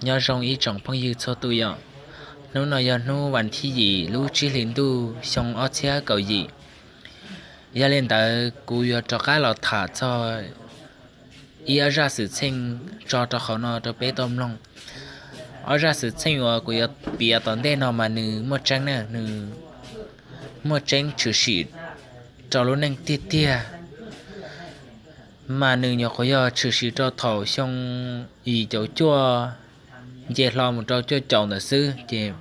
Nyob zoo ib tsoom phooj ywg txhua tus yom. Hnub no yog hnub vas thib yim lub tsib hlis ntuj xyoo ob txhiab kaum yim. Yog li ntawd kuv yuav rov qab los tham txog ib ob zaj xwm txheej tso rau qhov no rau peb tau mloog. Ob zaj xwm txheej uas kuv yuav piav tom ntej no mas nws muaj tseeb na, nws muaj tseeb tshwm sim rau lub neej tiag tiag. Mas nws nyuam qhuav yog tshwm sim rau thaum xyoo yim caum cuaj nce hlo mus rau cuaj caum ntawd xwb ces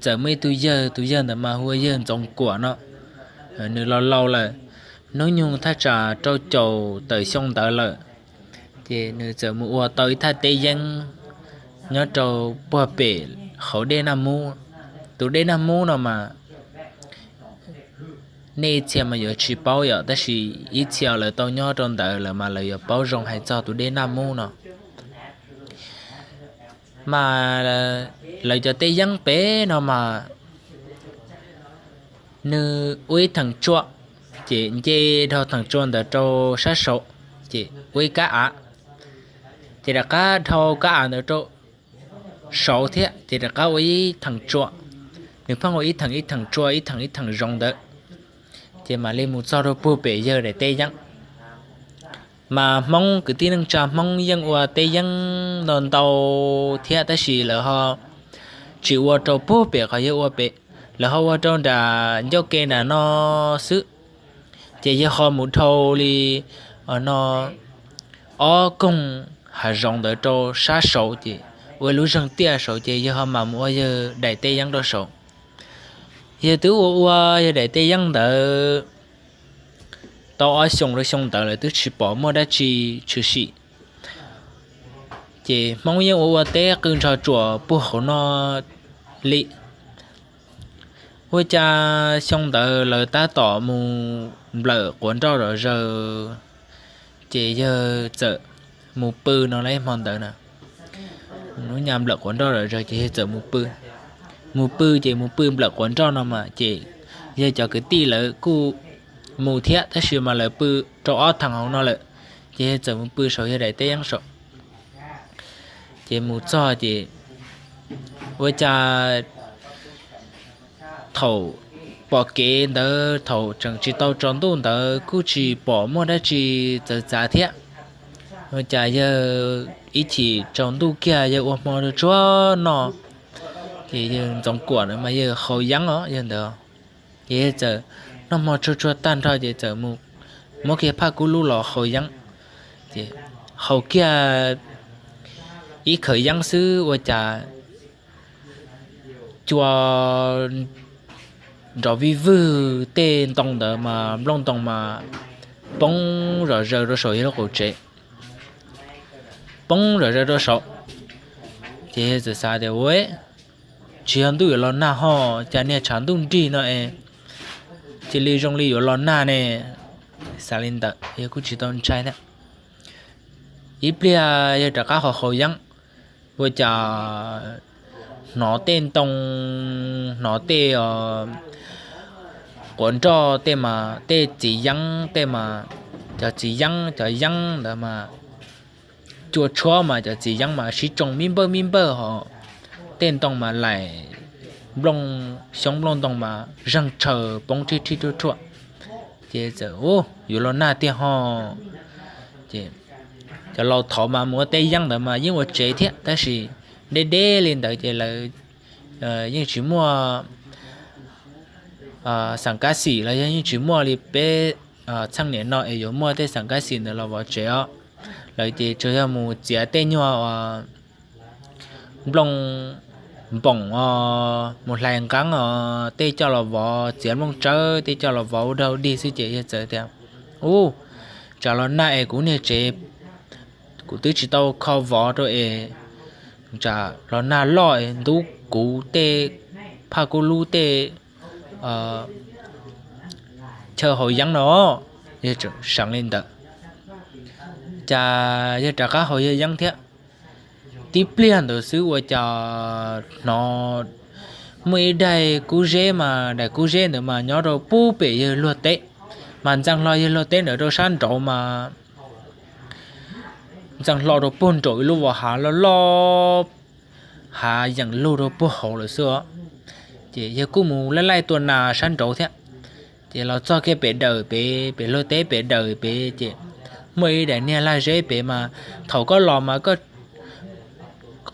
txawm muaj ib tug yawg, tus yawg ntawd mas hu ua yawg Ntxoov Kuam no. Nws laus laus lawm, hnub nyoog thaj tsam rau caum tawm xyoo ntawd lawm. Ces nws txawm mus ua tau ib thaj teb yeeb nyob rau puag pem hauv dej Naj Mub. Tus dej Naj Mub no mas nej ib txhia mas yuav tsis paub yom, tab sis ib txhia lawv tau nyob rau ntawd lawm mas lawv yuav paub zoo hais txog tus dej Naj Mub no. Mas lawv cov teb yeeb pem no mas nws ua ib theem tsua, ces nce dhau theem tsua ntawd rau sab saud, ces ua ib kab av, ces rov qab dhau kab av ntawd rau saud thiab ces rov qab ua ib theem tsua. Nws pheej ua ib theem ib theem tsua, ib theem ib theem zoov ntawd, ces mam li mus txog rau puag pem yawg daim teb yeeb. Mas Hmoob, kwv tij neej tsa Hmoob yeej ua teb yeeb ntau ntau thiab, tab sis lawv ho tsis ua rau puag pem qhov yawg ua pem, lawv ho ua rau nram ncauj ke nram no xwb. Ces yawg ho mus dhau li no ob koog hav zoov ntawd rau sab saud, ces ua lub zeeg tiaj saud, ces yawg ho mam mus ua yawg daim teb yeeb rau saud. Yawg twb ua ua yawg daim teb yeeb ntawd tau ob xyoos rau xyoo ntawd lawv twb tsis pom muaj dab tsi tshwm sim. Ces Hmoob yeej ua ua teb qw nrho tsuas puag hauv no li. Ua cas xyoo ntawd lawv tab tom mus nplawm quav nroj zom zaws, ces yawg txawm mus pw no li hmo ntawd na. Lub nyas nplawm quav nroj zom zaws ces yawg txawm mus pw. Mus pw ces mus pw nplawm quav nroj no mas ces yawg cov kwv tij lawv kuj mus thiab, tab sis mas lawv pw rau ob theem hauv no lawm, ces yawg txawm mus pw saum yawg daim teb yeeb saum. Ces mus txog ces ua cas thaum pom kev ntawd thaum tseem tsis tau tsaus ntuj ntawd kuj tsis pom muaj dab tsi txawv txav thiab. Ua cas yawg ib chim tsaus ntuj kiag yawg ua hmo tsuag tsuag noj, ces yawg Ntxoov Kuam na mas yawg haus yeeb os yawg ntawd. Ces yawg txawm noj hmo tsuag tsuag tag nrho ces txawm mus muab kiag phaj kub lub los haus yeeb. Ces haus kiag ib khawv yeeb xwb ua cas cua nrov vij vwg tej ntoo ntawd mas nplooj ntoo mas poob zom zaws rau saum yawg lub qaum tsev, poob zom zaws rau saum. Ces yawg txawm xav tias, Ua, tsis yog ntuj yuav los nag ho, cas niag tshav ntuj nrig no es cia li zoo li yuav los nag ne? Xav li ntawd yawg kuj tsis tau ntshai thiab. Ib pliag yawg rov qab haus haus yeeb, ua cas hnov tej ntoo, hnov tej quav nroj tej mas tej txiv yeeb tej mas, cov txiv yeeb cov yeeb ntawd mas cua tshuab mas cov txiv yeeb mas sib tsoo mib npawj mib npawj ho tej ntoo mas laim nplooj xyoob nplooj ntoo mas zeeg tshaws poob rhib rhib ruaj ruaj. Ces txawm, Ub, yuav los nag tiag ho. Ces cov laus thaud mas mus ua teb yeeb ntawd mas yeej ua tsev thiab, tab sis deb deb li ntawd ces lawv yeej tsis muaj xeem kab xim los yog yeej tsis muaj li peb txheej niam no es yuav muaj tej xeem kab xim ntawd los vov tsev os. Lawv ces tsuas yog mus txiav tej nyuag nplooj npoom os, mus hlais nqeeb os, tej coj los vov, txiav nplooj tsawb tej coj los vov ua dog dig xwb ces yawg txawm tias, Ub, tsam los nag es kuv niag tsev kuv twb tsis tau kho vov rau es tsam los nag loj es ntub kuv tej phaj kub lub tej chaw haus yeeb no. Yawg tseem seev li ntawd, cas yawg rov qab haus yawg yeeb thiab. Tib pliag ntawd xwb ua cas hnov muaj ib daim kub zeb mas daim kub zeb ntawd mas nyob rau puag pem yawg luag teb, mas ntxeev hlo yawg luag teb ntawd rau sab nraud mas ntxeev hlo rau puag nraum ib lub vos hav loj loj, hav yeem lug rau puag hauv lawm xwb os. Ces yawg kuj mus laij laij tua nas sab nraud thiab. Ces los txog kiag pem dawm pem, pem luag teb pem dawm pem ces muaj ib daim niag lag zeb pem mas thaum koj los mas koj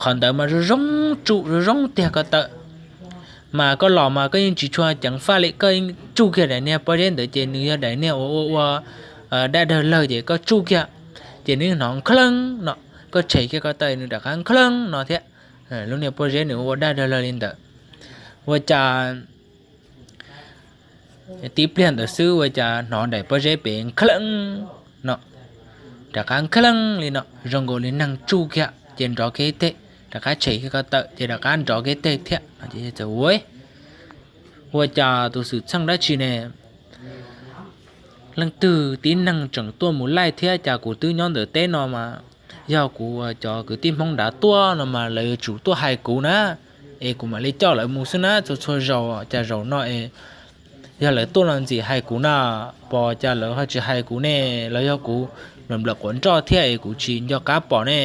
qhov ntawd mas zoo zoo tsuj zoo zoo tiag ko taw. Mas koj los mas koj yeej tsis tshua ceev faj li, koj yeej tsuj kiag daim niag pob zeb ntawd ces nws yog daim niag uas ua ua daj dawg lawg ces koj tsuj kiag ces nws hnov nkheej no, koj tshem kiag ko taw nws rov qab nkheej no thiab. Lub niag pob zeb nws ua daj dawg lawg li ntawd. Ua cas tib pliag ntawd xwb ua cas hnov daim pob zeb pem nkheej no, rov qab nkheej li no zoo nkaus li neeg tsuj kiag ces nrov kiag teg, rov qab tshem kiag ko taw ces rov qab nrov kiag teg thiab no ces yawg txawm ua, ua cas tus xwm txheej dab tsi ne, leej twg tib neeg tseem tuaj mus laij thiab, cas kuv twb nyob ntawm teb no mas yog kuv cov kwv tij Hmoob nrad tuaj no mas lawv yuav tsum tuaj hais kuv na, es kuv mam li coj lawv mus xwb na, txhua txhua zaus cas zaum no es yog lawv tuaj los ntxim hais kuv na, pos cas lawv ho tsis hais kuv ne, los yog kuv nplawm nplawm quav nroj thiab es kuv tsis nco qab pom ne.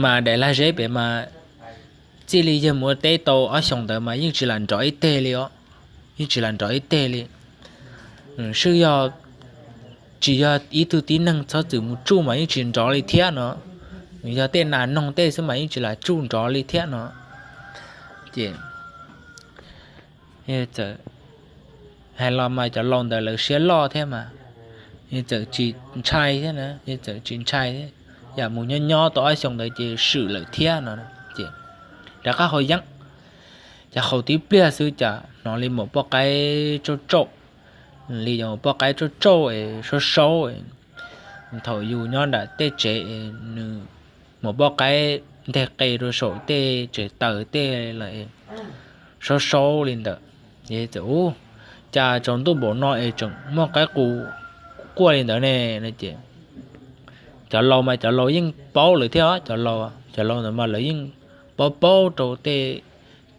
Mas daim lag zeb pem mas txij li yawg mus ua teb tau ob xyoos ntawd mas yeej tsis lam nrov ib teg li os, yeej tsis lam nrov ib teg li. Swb yog tsis yog ib tug tib neeg txhob txwm mus tsuj mas yeej tsis nrov li thiab no, yog tej nas noog tej xwb mas yeej tsis lam tsuj nrov li thiab no. Ces txawm hais los mas cov laus ntawd lawv siab loj thiab mas, yeej txawm tsis ntshai thiab na, yeej txawm tsis ntshai thiab. Yam mus nyob nyob tau ob xyoos ntawd ces swm lawm thiab no. Ces rov qab haus yeeb, ces haus tib pliag xwb cas hnov li maum poj qaib tsauj tsauj, li maum poj qaib tsauj tsauj es saub saub. Thaum yus nyob nram tej tsev es nws maum poj qaib nteg qe rau saum tej tsev taws tej lawm, saub saub li ntawd. Ces txawm, Ub, cas tsaus ntuj npaum no es tseem muaj qaib qus quaj li ntawd ne? Ces cov laus mas cov laus yeej paub lawm thiab, cov laus, cov laus ntawd mas lawv yeej paub paub rau tej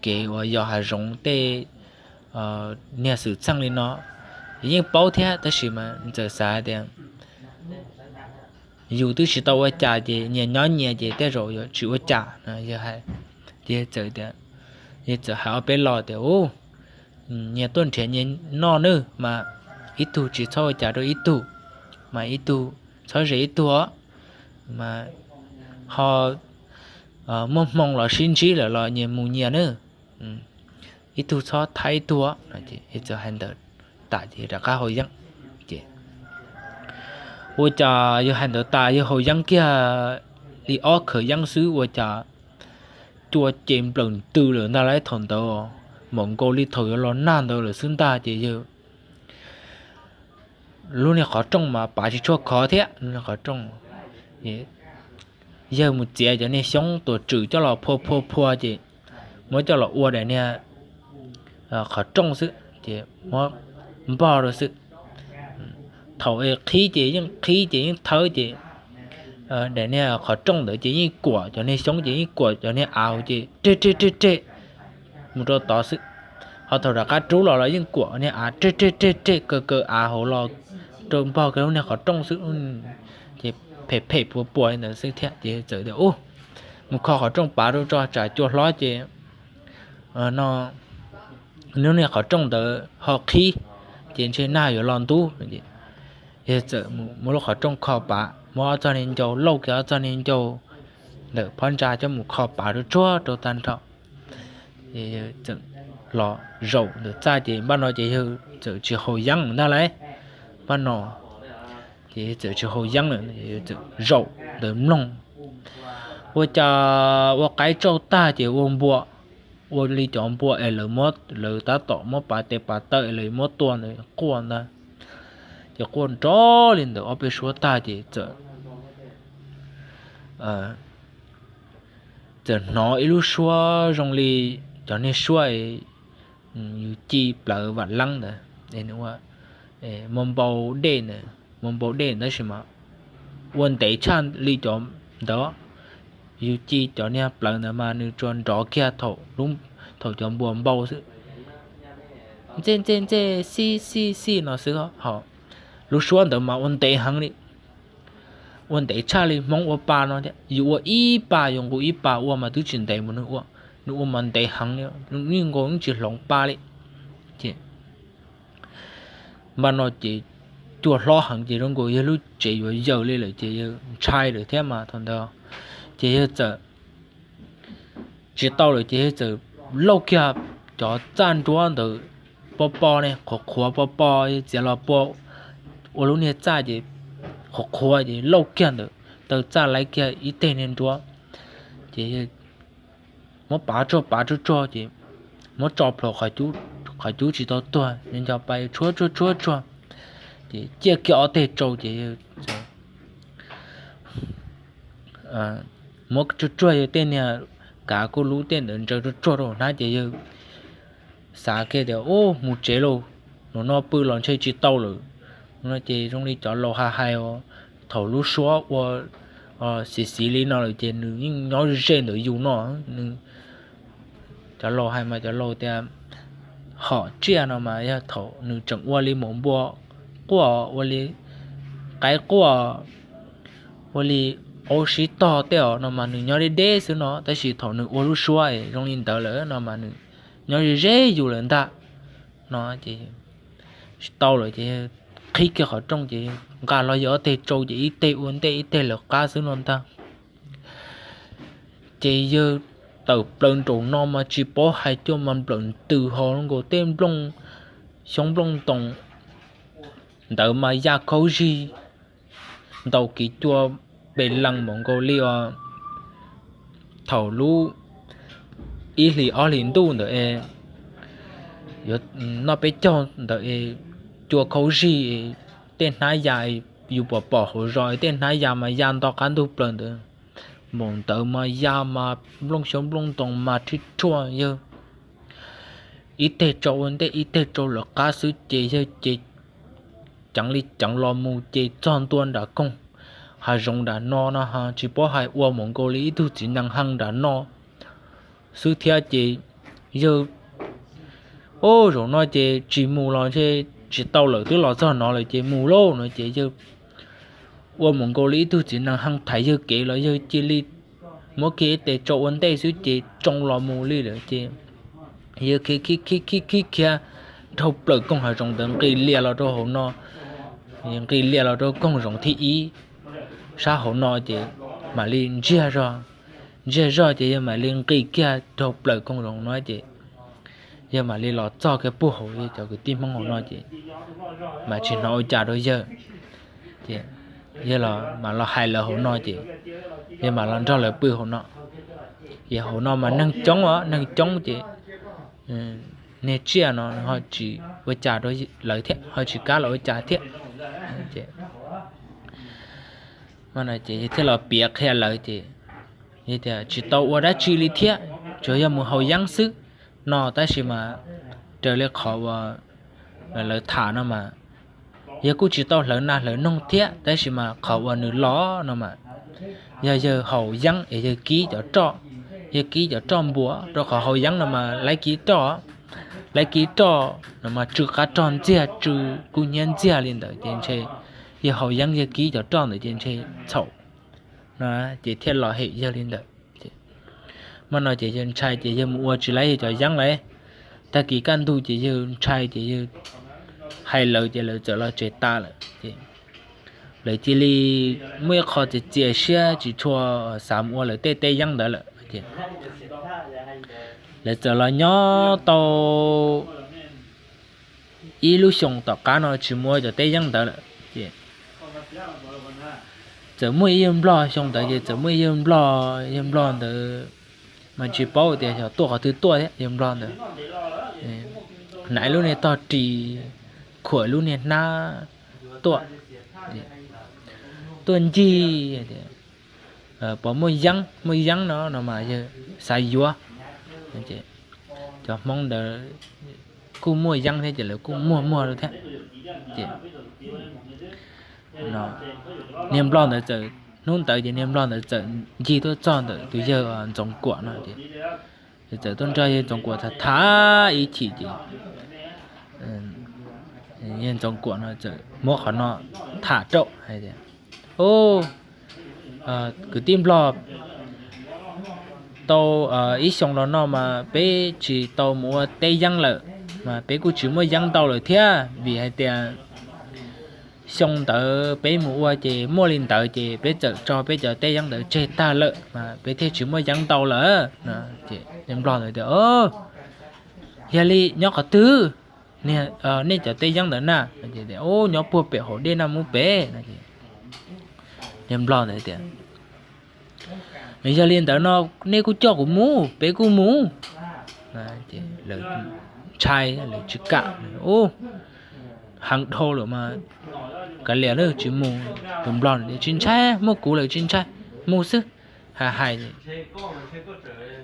kev uas yos hav zoov tej niag xwm txheej li no, yeej paub thiab tab sis mas txawm xav tias yus twb tsis tau ua cas ces nyias nyob nyias ces tej zaum yuav tsis ua cas no. Yawg hais, ces txawm tias, yawg txawm hais ob peb lo tias, Ub, nyias tuaj nrhiav nyias noj nawb, mas ib tug tsis txhob ua cas rau ib tug, mas ib tug txhob ze ib tug os, mas ho muaj hmoo los sib ntsib lawm los nyias mus nyias nawb, ib tug txhob thab ib tug os. Yawg txawm hais ntawd tas ces rov qab haus yeeb. Ces ua cas yawg hais ntawd tas yawg haus yeeb kiag li ob khawv yeeb xwb ua cas cua ces nplawm ntws lawm ntag lauj. Thaum ntawd mas nkaus li thaum yuav los nag ntawd lawm xwb ntag ces yawg lub niag qhov rooj mas pav tsis tshua khov thiab, qhov rooj. Yawg mus txiav cov niag xyoob tuam tswm coj los phua phua phua ces muab coj los ua daim niag qhov rooj xwb ces muab npog rau xwb. Thaum qhib ces yeej qhib ces yeej thawb ces daim niag qhov rooj ntawd ces yeej kuam cov niag xyoob ces yeej kuam cov niag av ces reg reg reg reg mus rau tod xwb. Ho thaum rov qab rub los los yeej kuam niag av reg reg reg reg kaw kaw av hauv los rau npog kiag lub niag qhov rooj xwb. Ces phem phem puas puas li ntawd xwb thiab ces txawm tias, Ub, mus kho qhov rooj pav rau tso tsam cua hlob ces no lub niag qhov rooj ntawd ho qhib ces ntshe nag yuav los ntub. Yawg txawm muab lub qhov rooj kho pav, muab ob txog niag ncau, lauj kiag ob txog niag ncau ntawm phab ntsa coj mus kho pav rau tsuag rau tag nrho. Txawm los zaum ntawm txaj ces npaj no ces yawg txawm tsis haus yeeb ntag lauj. Npaj no ces txawm tsis haus yeeb lawm, txawm zaum ntawd mloog. Ua cas ua qaib tsauj tag ces ua npua, ua li cov npua es lawv tab tom muab pav tes pav taw es lawv muab tua ntawd quaj ntag. Ces quaj nrov li ntawd ob peb suab tag ces txawm txawm hnov ib lub suab zoo li cov niag suab yus ci plawv vam leeb ntawd, muaj npau dej ntawd, muaj npau dej ntawd tab sis mas ua ntev tshaj li cov ntawd. Yus ci cov niag plawv ntawd mas nws tsuas nrov kiag thaum cov npua npau xwb, ntxej ntxej ntxej xij xij xij no xwb. Ho lub suab ntawd mas ua ntev heev li, ua ntev tshaj li Hmoob ua pa no thiab. Yus ua ib pa, yus nqus ib pa ua mas twb tsis ntev mus nws ua, nws ua mas ntev heev li, nws nkaus tsis hloov pa li. Ces npaj no ces cua hlob heev ces zoo nkaus yawg lub tsev yuav yaws li lawm ces yawg ntshai lawm thiab mas thaum ntawd ces yawg txawm tsis tau lawm ces yawg txawm lauj kiag cov txaj nruab ntawd pob pob ne, qhuav qhuav pob pob, yawg txiav los pua ua lub niag txaj ces qhuav qhuav ces lauj kiag ntawm taw txaj laib kiag ib teg niag nruab ces muab pav tsuag pav tsuag tsuag ces muab tso plhuav qhov cub tsis tau tuag, nco pa tshuab tsuag tshuab tsuag ces ciaj kiag ob teg tsau ces muab tsuag tsuag yawg tej niag kav kuj lub tej ntawd ntsaws tsuag tsuag rau hnab ces yawg xav kiag tias, Ub, mus tsev lauj, nov no pw los ntshe tsis tau lawm. No ces zoo li cov laus hais hais os, thaum lub suab ua xiv xiv li no lawm ces nws yeej nyob ze ntawm yus no. Nws, cov laus hais mas cov laus tias hom tsiaj no mas yog thaum nws tseem ua li maum npua quaj, ua li qaib quaj, ua li aub sib tog tej os no mas nws nyob deb deb xwb no, tab sis thaum nws ua lub suab zoo li ntawd lawm no mas nws nyob ze ze yus lawm ntag. No ces tsis tau lawm ces qhib kiag qhov rooj ces nqa los yawg ob teg tsau ces ib teg ua ntej ib teg lawv qab xwb no ntag. Ces yawg tawm plaws nraum no mas tsis paub hais cua mas nplawm ntws hos nkaus tej nplooj, xyoob nplooj ntoos ntawd mas ya khaub zig ntaus kiv cua pes lees npaum nkaus li os. Thaum lub ib hlis ob hlis ntuj ntawd es yuav noj peb caug ntawd es cua khaub zig, tej hnab ya, yus pom pom hauv zos tej hnab ya mas ya nto qab ntug plaws ntawd. Npaum ntawd mas ya mas nplooj xyoob nplooj ntoos mas rhib rhuaj yawg ib teg tsau ua ntej ib teg tsau lawv qab xwb ces yawg ces ceev li ceev los mus ces txog ntua nram koog hav zoov nram no no ha, tsis paub hais ua mus nkaus li ib tug txiv nees hee nram no xwb thiab ces yawg, Ub, zaum no ces tsis mus los ntshe tsis tau lawm, twb los txog no lawm ces mus lauj no ces yawg ua mus nkaus li ib tug txiv nees hee thaiv yawg kev los yawg cia li muab kiag ib teg tsau ua ntej xwb ces tsoo los mus li lawm ces yawg khiav khiav khiav khiav khiav khiav dhau plaws koog hav zoov ntawd nqis lias los rau hauv no, nqis lias los rau koog zoov thib ib sab hauv no ces mam li ntsiag zog, ntsiag zog ces yawg mam li nqis kiag dhau plaws koog zoov no ces yawg mam li los txog kiag puag hauv cov kwv tij Hmoob hauv no ces mas tsis hnov ua cas rau yawg. Ces yawg los mas los hais lawv hauv no ces yawg mam los nrog lawv pw hauv no. Ces hauv no mas neeg coob os, neeg coob ces niag tsiaj no ho tsis ua cas rau lawv thiab, ho tsis kam los ua cas thiab. Ces yawg thiaj los piav qhia lawv ces yawg tias tsis tau ua dab tsi li thiab, tsuas yog mus haus yeeb xwb no, tab sis mas raws li qhov uas lawv tham no mas yawg kuj tsis tau hlawv nas hlawv noog thiab, tab sis mas qhov uas nws los no mas yog yawg haus yeeb es yawg kib cov roj, yawg kib cov roj npua, rau qhov haus yeeb no mas laib kib roj, laib kib roj no mas tsw qab rog ntxiag, tsw kub hnyiab ntxiag li ntawd ces ntshe yawg haus yeeb yawg kib cov roj ntawd ces ntshe txhaum no ces thiaj los hem yawg li ntawd. Mas no ces yawg ntshai ces yawg mus ua tsis laib yawg cov yeeb lawm. Tag kis kaj ntug ces yawg ntshai ces yawg hais lawv ces lawv txawm los tsev tas lawm ces lawv cia li muaj ib qho txias txias siab tsis tshua xav mus ua lawv tej teb yeeb ntawd lawm. Lawv txawm los nyob tau ib lub xyoos tom qab no tsis mus ua cov teb yeeb ntawd lawm ces txawm muaj ib yawg nplog, xyoo ntawd ces txawm muaj ib yawg nplog, yawg nplog ntawd mas tsis paub tias xyov tuaj qhov twg tuaj thiab, yawg nplog ntawd hnav lub niag tog ris, khuam lub niag hnab tuaj, tuaj ncig tias puas muaj yeeb, muaj yeeb no no mas yawg xav yuav. Cov Hmoob ntawd kuj muaj yeeb thiab ces lawv kuj muag muag thiab. Ces niag nplog ntawd txawm, hnub ntawd ces niag nplog ntawd txawm ncig tuaj txog ntawm tus yawg Ntxoov Kuam no ces txawm tuaj nrog yawg Ntxoov Kuam tham tham ib chim ces Yawg Ntxoov Kuam no txawm muab qhov no tham rau hais tias, Ub, kwv tij Nplog, tau ib xyoo los no mas peb tsis tau mus ua teb yeeb lawm, mas peb kuj tsis muaj yeeb ntau lawm thiab, vim hais tias xyoo ntawd peb mus ua ces muaj li ntawd ces peb txawm tso peb cov teb yeeb ntawd tseg tag lawm mas peb thiaj tsis muaj yeeb ntau lawm. Ces Nplog ntawd tias, Yog li nyob qhov twg nej cov teb yeeb ntawd na? Ub, nyob puag pem hauv dej Naj Mub pem. Nplog ntawd tias, Yog li ntawd no nej kuj coj kuv mus, peb kuj mus. Lawv ntshai, lawv tsis kam. Ub, heev dhau lawm mas kav liam, tsis mus. Tus Nplog tias, Tsis ntshai, muaj kuv lawm tsis ntshai, mus xwb. Hais hais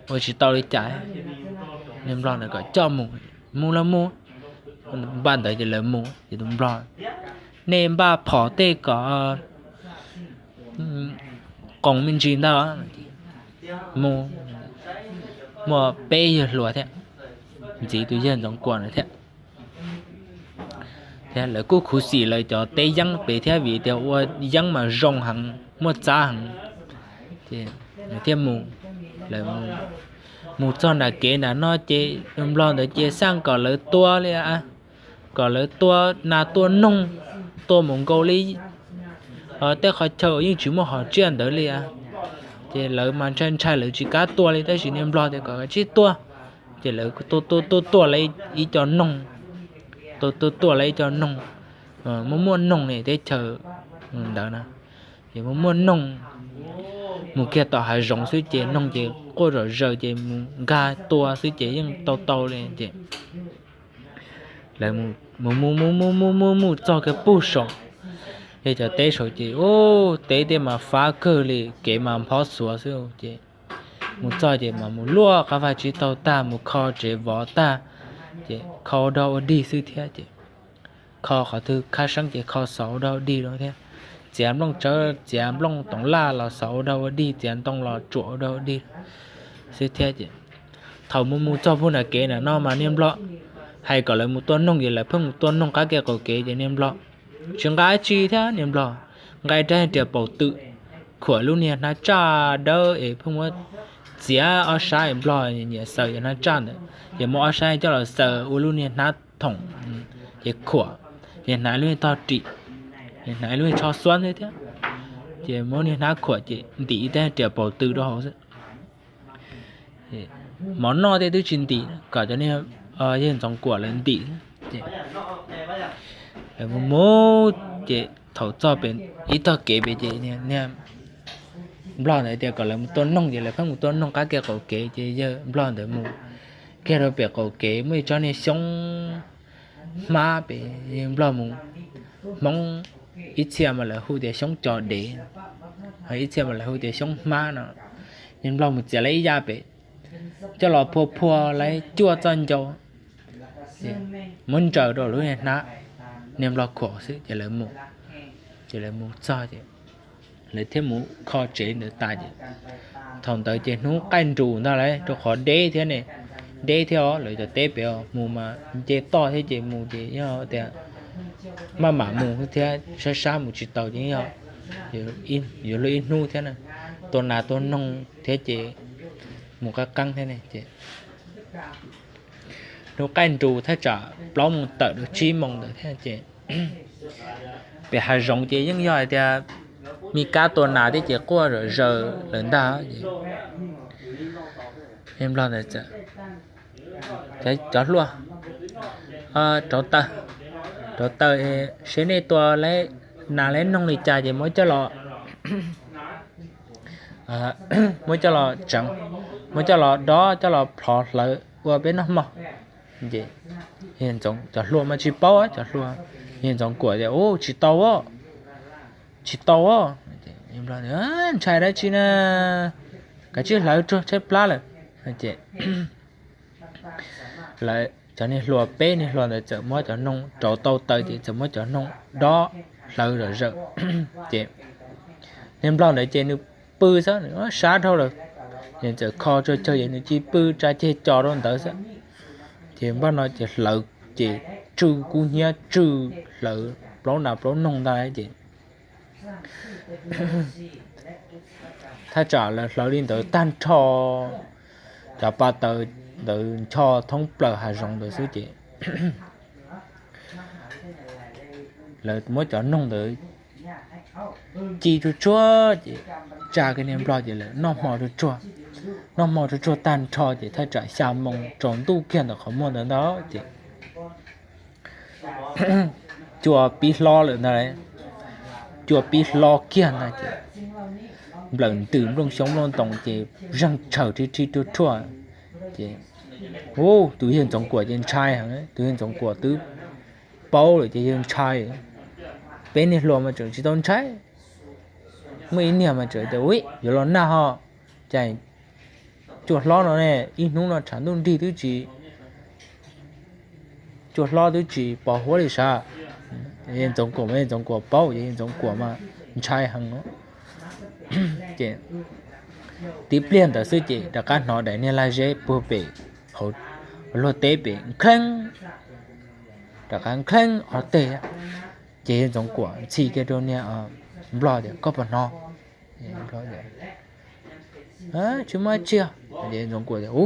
ua tsis tau li cas, Nplog ntawd kom coj mus, mus los mus. Npaj ntawd ces lawv mus ces tus Nplog, Nej npaj phom tej kom qoos me ntsis ntag. Mus, muaj peb yawg hluas thiab, ntxiv tus yawg Ntxoov Kuam ntawd thiab. Thiab lawv kuj khuv xim lawv cov teb yeeb pem thiab vim tias ua yeeb mas zoo heev, muaj txab heev. Ces thiaj mus, lawv mus txog nram kev nram no ces Nplog ntawd ces xaj kom lawv tua li, kom lawv tua nas tua noog, tua mus nkaus li tej qhov chaw uas yeej tsis muaj hom tsiaj ntawd li. Ces lawv mas ntshai ntshai lawv tsis kam tua li, tab sis niag Nplog tias kom kav tsij tua. Ces lawv tua tua tua tua lawv ib co noog, tua tua tua lawv ib co noog, muaj muaj noog li teb chaws ntawd na. Ces muaj muaj noog, mus kiag tom hav zoov xwb ces noog ces quaj zom zaws ces mus nkag tua xwb ces yeej tau tau li ces lawv mus mus mus mus mus mus mus txog kiag puag saum, yog cov teb saum ces ub, teb tej mas fab kawg li, kev mas nphob xuav xwb ces mus txog ces mas mus luaj qab vaj tsib taug tag, mus kho tsev vov tag, ces kho ua dog ua dig xwb thiab ces kho qhov twg khab seeb ces kho xov ua dog ua dig rau thiab, txiav nplooj tsawb txiav nplooj toov laj los xov ua dog ua dig, txiav ntoo los tsuam ua dog ua dig xwb thiab ces thaum mus mus txog puag nram kev nram no mas niag Nplog hais kom lawv mus tua noog ces lawv pheej mus tua noog qab kev qaum kev ces niag Nplog tsis nqa dab tsi thiab, niag Nplog nqa rab riam paus twm khuam lub niag hnab tsaj dawb es pheej muab txiav ob sab es Nplog nyiam xaws yog hnab tsaj ntawd ces muab ob sab coj los xaws ua lub niag hnab thoom ces khuam, ces hnav lub niag tog rim, hnav lub niag tsho xuab ntawd thiab, ces muab niag hnab khuam ces ntim ib rab riam paus twm rau hauv xwb. Mov noj tej twb tsis ntim, kom cov niag yawg Ntxoov Kuam lawv ntim. Lawv mus mus ces thaum txog pem ib tog kev pem ces niag Nplog ntawd tias kom lawv mus tua noog ces lawv pheej mus tua noog qab kev qaum kev ces yawg Nplog ntawd mus kiag rau pem qaum kev muaj ib tsob niag xyoob hmab pem, yawg Nplog mus, Hmoob ib txhia mas lawv hu tias xyoob co dev, ho ib txhia mas lawv hu tias xyoob hmab no. Yawg Nplog mus txiav lawv ib yam pem, coj los phua phua lawv cuaj txoj ncau, muab ntsaws rau lub niag hnab, niag Nplog khuam xwb ces lawv mus. Ces lawv mus txog ces lawv thiaj mus kho tsev ntawd tas ces thaum ntawd ces hnub qaij nrus ntag lauj, rau qhov deb thiab ne, deb thiab os, lawv cov teb pem mus mas nce toj thiab ces mus ces yog tias maj mam mus thiab sab sab mus tsis tau ces yog yuav luag ib hnub thiab na, tua nas tua noog thiab ces mus qab qeeb thiab ne ces hnub qaij nrus thaj tsam plaub moos tawm rau tsib moos ntawd thiab ces pem hav zoov ces yeej yog hais tias me kab tua nas thiab ces quaj zom zaws lawm ntag ces Nplog ntawd txawm, Cov hluas, rauv taws, rauv taws, seb nej tua nas lawv noog li cas ces muab coj los, muab coj los tseev, muab coj los dob coj los plhov hlawv ua peb noj hmo. Ces cov hluas mas tsis paub, cov hluas, yawg Ntxoov Kuam tias, Ub, tsis tau, tsis tau, ntshai dab tsi na, kav tsij hlawv tsuag tshaib plab lawm. Ces lawv cov niag hluas, peb niag hluas ntawd txawm muab cov noog, rauv tau taws ces txawm muab cov noog dob hlawv zom zaws. Ces niag nplog ntawd ces nws pw xwb, nws sab dhau lawm, nws txawm kho tsuag tsuag ces nws cia li pw tsa ceg co rau ntawd xwb. Ces npaj no ces hlawv ces tsw kub hnyiab tsw hlawv plaub nas plaub noog ntag ces thaj tsam lawv hlawv li ntawd tag nrho, cov pa taws ntawd ncho thoob plaws hav zoov ntawd xwb ces lawv muab cov noog ntawd ci tsuag tsuag ces tsa kiag niag nplog ces lawv noj hmo tsuag tsuag, noj hmo tsuag tsuag tag nrho ces thaj tsam xya moo tsaus ntuj kiag ntawm qhov muag ntawd ntag ces cua pib hlob lawm ntag, cua pib hlob kiag ntag ces nplawm ntws nplooj xyoob nplooj ntoos ces zeeg tshaws rhib rhib ruaj ruaj ces, u, tus yawg Ntxoov Kuam ces ntshai heev, tus yawg Ntxoov Kuam twb paub lawm ces yawg ntshai. Peb niag hluas mas tseem tsis tau ntshai, muaj ib niag mas tseem tias, ui, yuav los nag ho, cas cua hlob no ne, ib hnub no tshav ntuj nrig twb tsis, cua hlob twb tsis pos huab li sav. Yawg Ntxoov Kuam mas yawg Ntxoov Kuam paub, yawg Ntxoov Kuam mas ntshai heev. Ces tib pliag ntawd xwb ces rov qab hnov daim niag laj zeb puag pem hauv luag teb pem nkheeb, rov qab nkheeb ob teg, ces yawg Ntxoov Kuam ntxhi kiag rau niag nplog tias, koj puas hnov? Tsis muaj dab tsi. Ntxoov Kuam tias, u,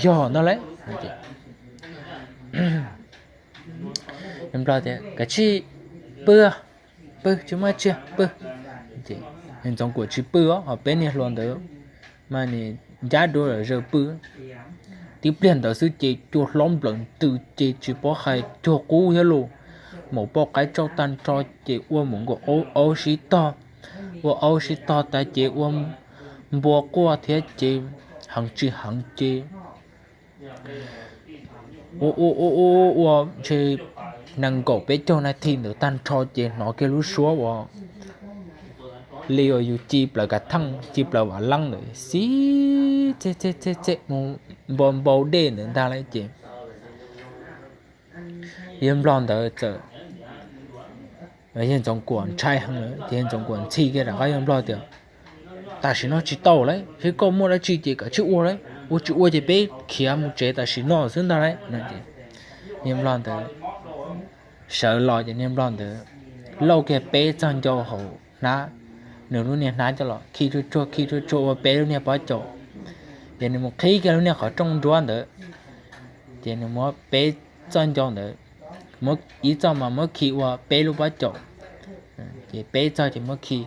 yog ntag lauj. Nplog tias, kav tsij pw, pw, tsis muaj dab tsi, pw. Ntxoov Kuam tsis pw os, ho peb niag hluas ntawd mas nim ncab duav zawm pw. Tib pliag ntawd xwb ces cua hlob nplawm ntws ces tsis paub hais cuag qub thiab los, maum poj qaib tsauj tag nrho ces ua mus nkaus aub sib tog, ua aub sib tog tas ces ua npua quaj thiab ces heev tsis heev ces ua ua ua ua ua ntshe nees nkaum peb caug nas this ntawd tag nrho ces hnov kiag lub suab uas li uas yus ci plaws kav theej ci plaws vam leej ntawd xib txej txej txej mus npau npau dej ntawd ntag lauj ces yawg nplog ntawd txawm, yawg Ntxoov Kuam ntshai heev lawm ces yawg Ntxoov Kuam ntxhi kiag rov qab yawg nplog tias, tam sim no tsis tau lauj, thiab koj muaj dab tsi ces kav tsij ua lauj, ua tsis ua ces peb khiav mus tsev tam sim no xwb ntag lauj. Yawg nplog ntawd sawv los ces niag nplog ntawd lauj kiag peb txoj ncau hauv hnab, nws lub niag hnab coj los khi tsuag tsuag khi tsuag tsuag ua peb lub niag pob caus, ces nws mus qhib kiag lub niag qhov rooj nruab ntawd, ces nws muab peb txoj ncau ntawd, muab ib txoj mas muab khi ua peb lub pob caus, ces peb txoj ces muab khi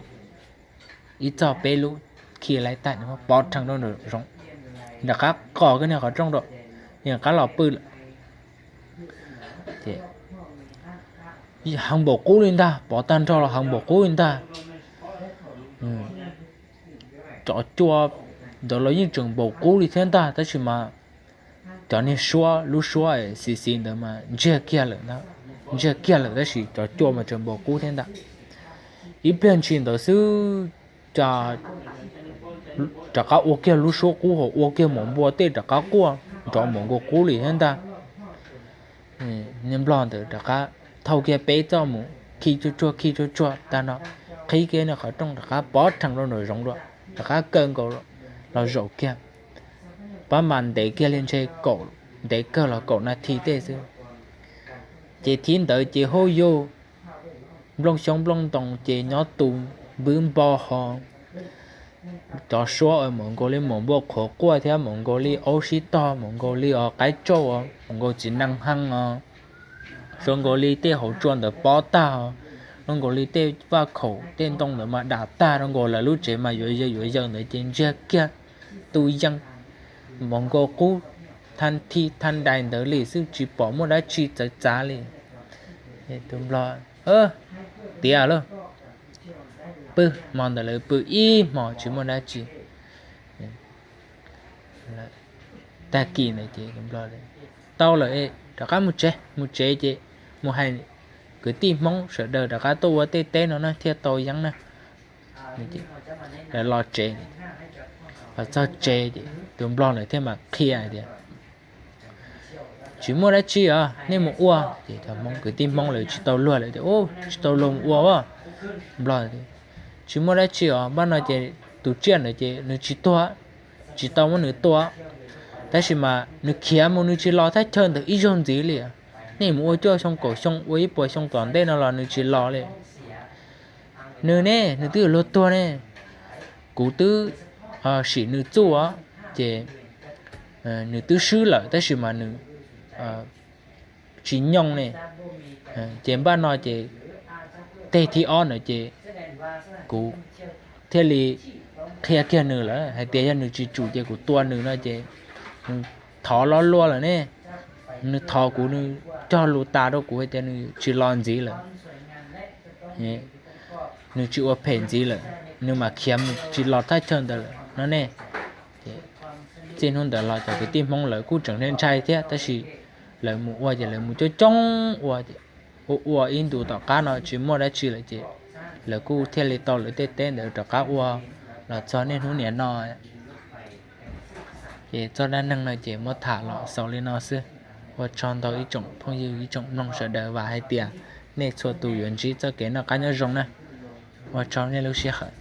ib txoj peb lub, khi laib tag nws muab pov rhees rau nraum zoov, rov qab qos kiag niag qhov rooj rau, rov qab los pw lawm. Ces heev npaum qub li ntag, pov tag nrho los heev npaum qub li ntag. Cov cua ntawd los yeej tseem npaum qub li thiab ntag, tab sis mas cov niag suab, lub suab xis xis ntawd mas ntsiag kiag lawm, ntsiag kiag lawm tab sis cov cua mas tseem npaum qub thiab ntag. Ib pliag ntshis ntawd xwb, cas rov qab ua kiag lub suab qub hos ua kiag maum npua tej rov qab quaj nrov maum nkaus qub li thiab ntag. Niag nplog ntawd rov qab thau kiag peb txoj mus khi tsuag tsuag khi tsuag tsuag tag no, qhib kiag niag qhov rooj rov qab pov rhees rau nraum zoov dua, rov qab kaw nkaus los zaum kiag. Pab mas ntev kiag li ntshe kaum, ntev kawg los kaum nas this tej xwb. Ces thib ntawd ces hauj yug nplooj xyoob nplooj ntoos ces nyob tu npwb npo ho cov suab maum nkaus li maum npua qhuav quaj thiab maum nkaus li aub sib tog, maum nkaus li os qaib tsauj, maum nkaus txiv nees hee os, zoo nkaus li tej hauv tsua ntawd pob tag, zoo nkaus li tej vaj khaum tej ntoo ntawd mas dam tag, zoo nkaus lawv lub tsev mas yuav yaws yuav yaws ntawd ces ntsiag kiag tu yees, maum nkaus qub thaj thi thaj dais ntawd li xwb, tsis pom muaj dab tsi txawv txav li. Tus nplog tiav lawm, pw, hmo ntawd lawv pw ib hmos tsis muaj dab tsi. Tag kis ntawd ces tau lawm, rov qab mus tsev, mus tsev ces mus hais kwv tij Hmoob sawv daws rov qab tuaj ua tej teb no na thiaj tau yeeb na. Los tsev, los txog tsev ces tus nplog lawv thiaj mam qhia hais tias, tsis muaj dab tsi os, nej mus ua. Ces cov Hmoob, kwv tij Hmoob lawv tsis tau luag lawm tias, tsis tau luag mus ua as. Nplog, tsis muaj dab tsi os, npaj no ces tus tsiaj ntawd ces nws tsis tuag, tsis tau muab nws tua, tab sis mas nws khiav mus nws tsis los thaj chaw ntawd ib zaug ntxiv li. Nej mus ua cuaj xyoo kaum xyoo, ua ib puas xyoo tom ntej no los nws tsis los li. Nws ne, nws twb yuav luag tuag ne. Kuv twb sim nws txuj os, ces nws twb swb lawm tab sis mas nws tsis nyooj ne. Ces npaj no ces teg thib ob na ces kuv thiaj li qhia kiag nws lawm hais tias yog nws tsis tsum ces kuv tua nws no ces nws thov loj luaj lawm ne. Nws thov kuv, nws cog lus tas rau kuv hais tias nws tsis los ntxiv lawm, nws tsis ua phem ntxiv lawm, nws mam khiav mus tsis los thaj chaw ntawd lawm no ne. Txij hnub ntawd los cov kwv tij Hmoob lawv kuj tseem ntshai thiab, tab sis lawv mus ua ces lawv mus coob coob ua, ua ua ib ntus tom qab no tsis muaj dab tsi lawm ces lawv kuj thiaj li tau lawv tej teb ntawd rov qab ua los txog niaj hnub niam no. Ces txoj dab neeg no ces muab tham los xaus li no xwb. Ua tsaug ntau ib tsoom phooj ywg ib tsoom mloog sawv daws, vam hais tias nej txhua tus yuav ntsib txoj kev noj qab nyob zoo na. Ua tsaug nej lub sij hawm.